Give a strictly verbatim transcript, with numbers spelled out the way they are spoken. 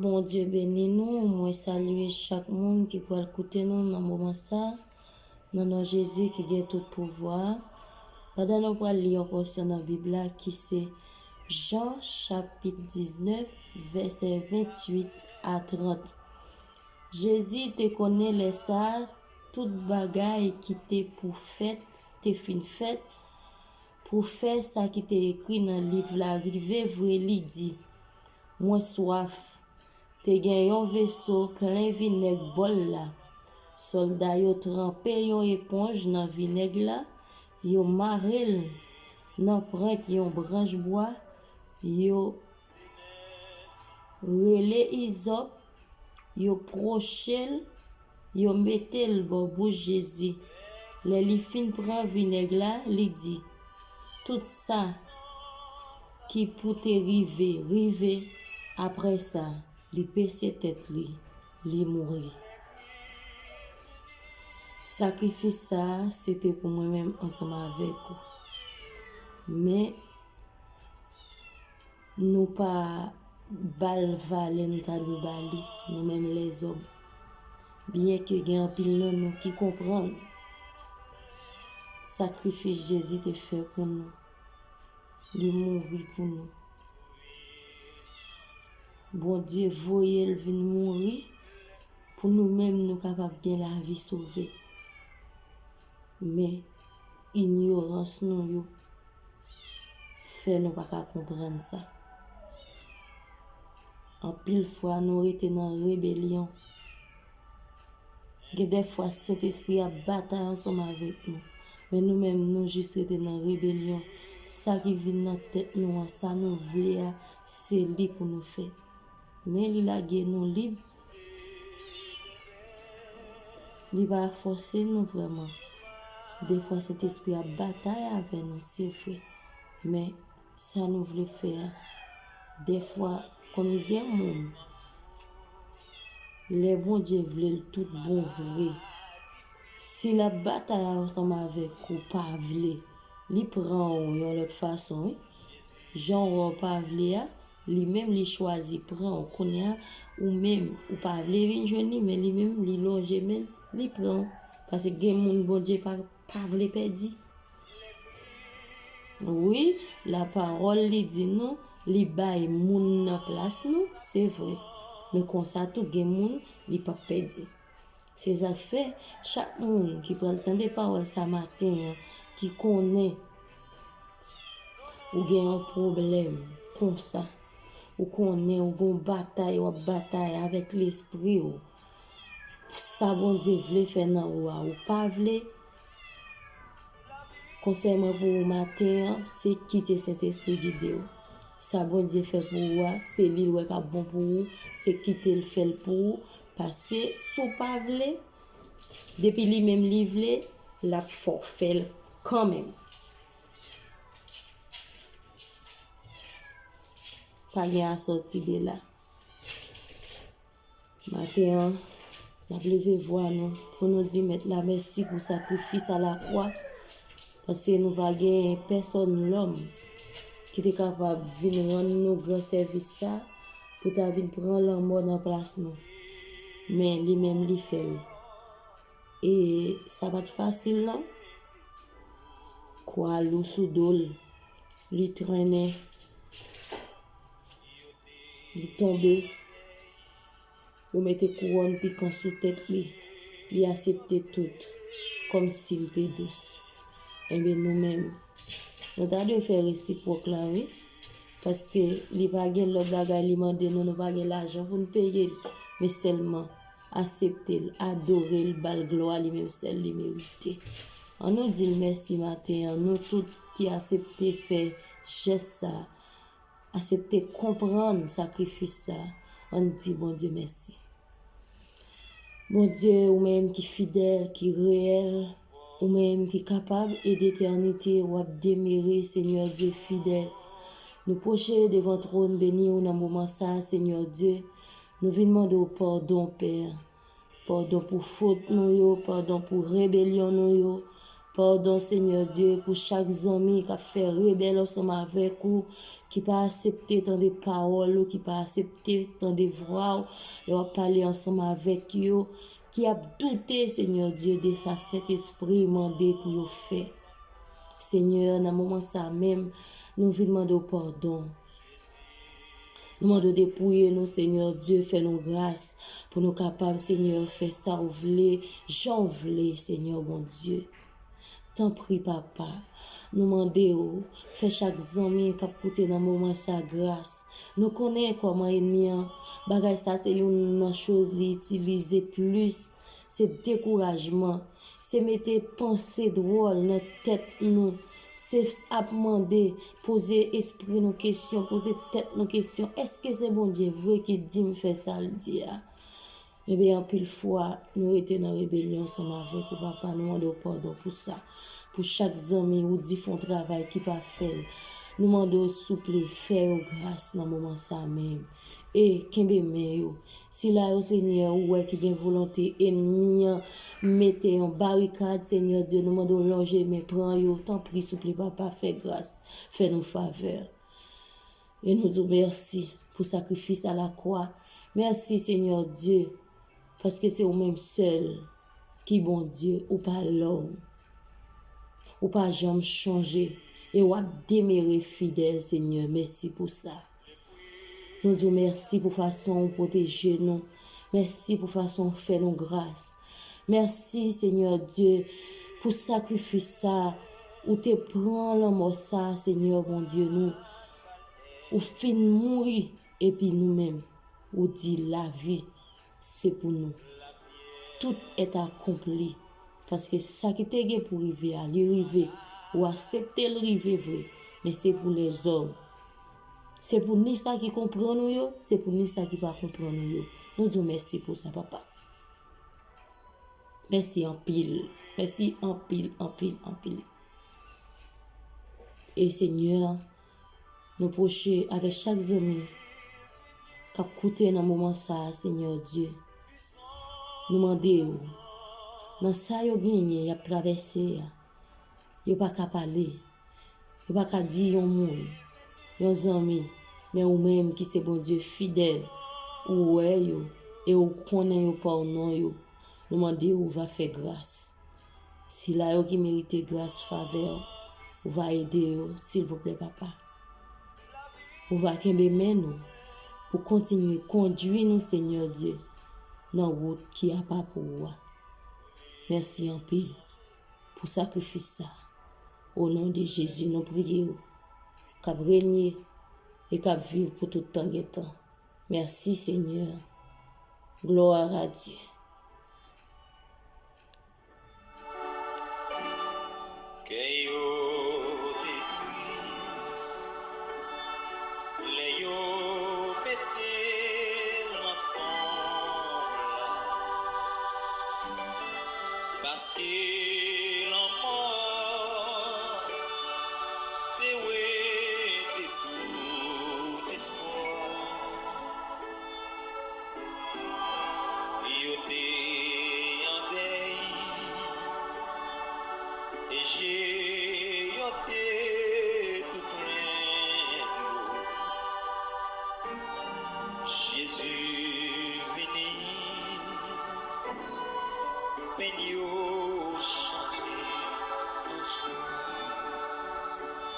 Bondye beni nou. Mwen salye chak moun ki pral koute nou nan moman sa, nan non Jezi ki gen tout pouvwa. Pandan nou pral li yon pòsyon nan Bib la ki se Jan chapit diznèf, vèsè venntuit a trant. Jezi te konnen lè sa a tout bagay ki te pou fèt te fin fèt, pou fè sa ki te ekri nan liv la rive vre, li di, Mwen swaf. Te gen yon veso plen vinèg bòl la. Sòlda yo tranpe yon eponj nan vinèg la, yo mare l nan pwent yon branch bwa, yo rele izòp, yo pwoche l, yo mete l bò bouch Jezi. Lè li fin pran vinèg la, li di, Tout sa ki pou te rive, rive. Apre sa, li bese tèt li, li mouri. Sakrifis sa a, se te pou mwen menm ansanm avèk ou. Men, nou pa ba l valè nou ta dwe ba li, nou menm lèzòm. Byenke gen anpil nan nou ki konprann sakrifis Jezi te fè pou nou. Li mouri pou nou. Bondye voye l vin mouri pou nou menm nou kapab gen lavi sove. Men, inyorans nou yo fè nou pa ka konprann sa. Anpil fwa, nou rete nan rebelyon. Gen de fwa, Sentespri ap batay ansanm avèk nou. Men nou menm, nou jis rete nan rebelyon. Sa ki vin nan tèt nou an, sa nou vle a, se li pou nou fè. Men li lage nou lib. Li pa fòse nou vrèman. De fwa, Sentespri ap batay avè nou, se vre. Men, sa nou vle fè a. Dèfwa, konn gen moun, lè Bondye vle l tout bon vre, si l ap batay ansanm avèk ou pa vle, li pran w yon lòt fason, wi. Jan w wè w pa vle a, li menm li chwazi pran w. Kounye a, ou menm, ou pa vle vin jwenn li, men li menm, li lonje men l, li pran w. Paske gen moun Bondye pa, pa vle pèdi. Wi, lapawòl li di nou, li bay moun nan plas nou, se vre. Men konsa tou, gen moun, li p ap pèdi. Se sa k fè, chak moun ki pral tande pawòl sa maten an, ki konnen ou gen yon pwoblèm konsa, ou konnen ou gen yon batay w ap batay avèk lespri w, sa Bondye vle fè nan ou a, ou pa vle, konsèy mwen pou ou maten an, se kite Sentespri gide w. Sa Bondye fè pou ou a, se li l wè k ap bon pou ou, se kite l fè l pou ou, paske si w pa vle, depi li menm li vle, l ap fè w fè l kanmenm. Pa gen asòti de la. Maten an, n ap leve vwa nou pou nou di Mèt la mèsi pou sakrifis a lakwa, paske nou pa gen pèsòn lòm ki te kapab vin rann nou gran sèvis sa, pou ta vin pran lanmò nan plas nou. Men li menm li fè l. E sa pa t fasil non. Kwa lou sou do l, li trennen, li tonbe, yo mete kouwòn pikan sou tèt li, li asepte tout, kòmsi l te dous. Enben nou menm, nou ta dwe fè resipwòk la wi, paske li pa gen lòt bagay li mande nou, nou pa gen lajan pou n peye l, men sèlman asepte l, adore l, ba l glwa li menm sèl li merite. Ann nou di l mèsi maten an, nou tout ki asepte fè jès sa, asepte konprann sakrifis sa, ann di Bondye mèsi. Bondye, ou menm ki fidèl, ki reyèl, ou menm ki kapab e detènite, w ap demere, Senyè Dye fidèl. Nou pwoche devan twòn beni w nan moman sa, Senyè Dye. Nou vin mande w padon, Pè. Padon pou fot nou yo, padon pou rebelyon nou yo, Padon, Senyè Dye, pou chak zanmi k ap fè rebèl ansanm avèk ou, ki pa aksepte tande pawòl ou, ki pa aksepte tande vwa w lè w ap pale ansanm avèk yo, ki ap doute, Senyè Dye, de sa Sentespri mande pou yo fè. Senyè, nan moman sa menm, nou vin mande w padon. Nou mande w depouye nou, Senyè Dye, fè nou gras pou nou kapab, Senyè, fè sa w vle, jan w vle, Senyè Bondye. Tanpri, Papa, nou mande w, fè chak zanmi k ap koute nan moman sa gras. Nou konnen kòman ènmi an, bagay sa se youn nan choz li itilize plis, se dekourajman, se mete panse dwòl nan tèt nou, se ap mande, poze espri nou kesyon, poze tèt nou kesyon, èske se Bondye vre ki di m fè sa l di a? Ebyen, anpil fwa, nou rete nan rebelyon ansanm avèk ou, Papa. Nou mande w padon pou sa. Pou chak zanmi ou di fè yon travay ki pa fè l. Nou mande w, souple, fè yo gras nan moman sa menm. E kenbe men yo. Sila yo, Senyè, ou wè ki gen volonte ènmi an mete yon barikad, Senyè Dye, nou mande w lonje men, pran yo, tanpri, souple, Papa, fè gras, fè nou favè. E nou di w mèsi pou sakrifis alakwa. Mèsi, Senyè Dye, paske se ou menm sèl ki Bondye, ou pa lòm. Ou pa janm chanje e w ap demere fidèl, Senyè. Mèsi pou sa. Nou di w mèsi pou fason ou pwoteje nou. Mèsi pou fason ou fè nou gras. Mèsi, Senyè Dye, pou sakrifis sa ou te pran, lanmò sa, Senyè Bondye nou. Ou fin mouri, epi nou menm, ou di lavi se pou nou. Tout est accompli. Paske sa ki te gen pou rive a, li rive. Ou aksepte l rive vre, men se pou lèzòm. Se pou ni sa ki konprann ou yo, se pou ni sa ki pa konprann ou yo. Nou di w mèsi pou sa, Papa. Mèsi anpil. Mèsi anpil, anpil, anpil. E Senyè, nou pwoche avèk chak zanmi k ap koute nan moman sa a, Senyè Dye. Nou mande w, nan sa yo genyen y ap travèse a, yo pa ka pale, yo pa ka di yon moun, yon zanmi, men ou menm ki se Bondye fidèl, ou wè yo e ou konnen yo pa w non yo. Nou mande w, ou va fè gras. Sila yo ki merite gras, favè, ou va ede yo, silvouplè, Papa. Ou va kenbe men nou pou kontinye kondui nou, Senyè Dye, nan wout ki apa pou ou a. Mèsi anpil pou sakrifis sa. O non de Jezi, nou priye w, k ap renye e k ap viv pou tout tan gen tan. Mèsi, Senyè. Gloire à Dieu. Kè yo te tris lè yo mete l nan tonb la, paske lanmò te wete tout espwa. Yo te an dèy, e je